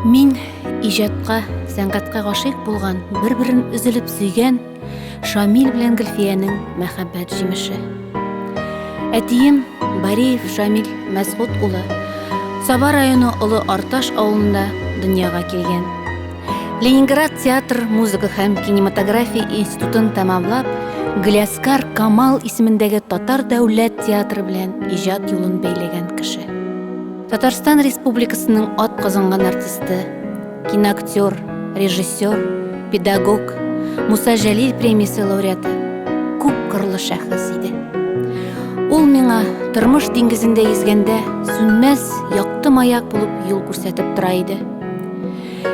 Мин иҗатка, сәнгатькә гашыйк булган, бер-берен өзелеп сөйгән Шамил белән Гөлфиянең мәхәббәт җимеше. Әтием Бариев Шамил Мәсгут улы Саба районы Олы Арташ авылында дөньяга килгән. Ленинград театр, музыка һәм кинематография институтын тәмамлап, Гляскар Камал исемендәге Татар дәүләт театры белән иҗат юлын бәйләгән кеше. Татарстан Республикасының ат казанган артисты, киноактер, режиссер, педагог, Муса Җәлил премиясе лауреаты, күп кырлы шәхес иде. Ул миңа тормыш диңгезендә йөзгәндә сүнмәс якты маяк булып юл күрсәтеп тора иде.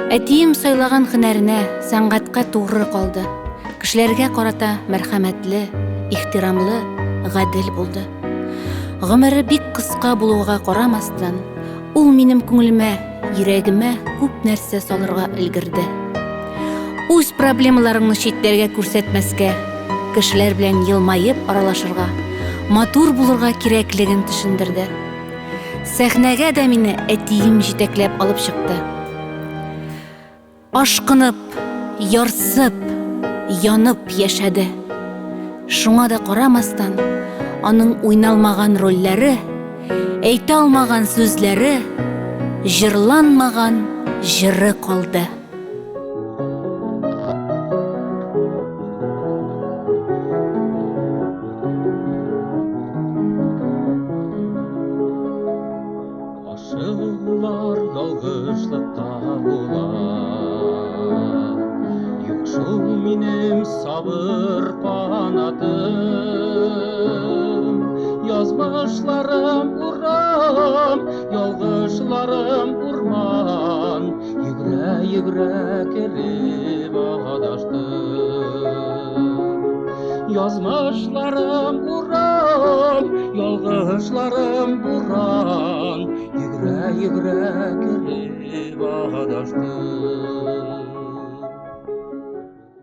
Әтием сайлаган һөнәренә, сәнгатькә тугры калды. Кешеләргә карата мәрхәмәтле, ихтирамлы, гадел булды. Гомере бик кыска булуга карамастан, ул минем күңелемә, йөрәгемә күп нәрсә салырга өлгерде. Үз проблемаларыңны читләргә күрсәтмәскә, кешеләр белән елмаеп аралашырга, матур булырга кирәклеген төшендерде. Сәхнәгә дә мине әтием җитәкләп алып чыкты. Ашкынып, ярсып, янып яшәде. Шуңа да карамастан, аның уйналмаган рольләре, әйтә алмаган сүзләре, җырланмаган җыры калды. Ашыгулар ялгышлыкка була. Юк шул минем сабыр канатым. Язмышларым урам, ялгышларым урман. Йөгерә-йөгерә кереп адаштым. Язмышларым урам, ялгышларым буран. Йөгерә-йөгерә кереп адаштым.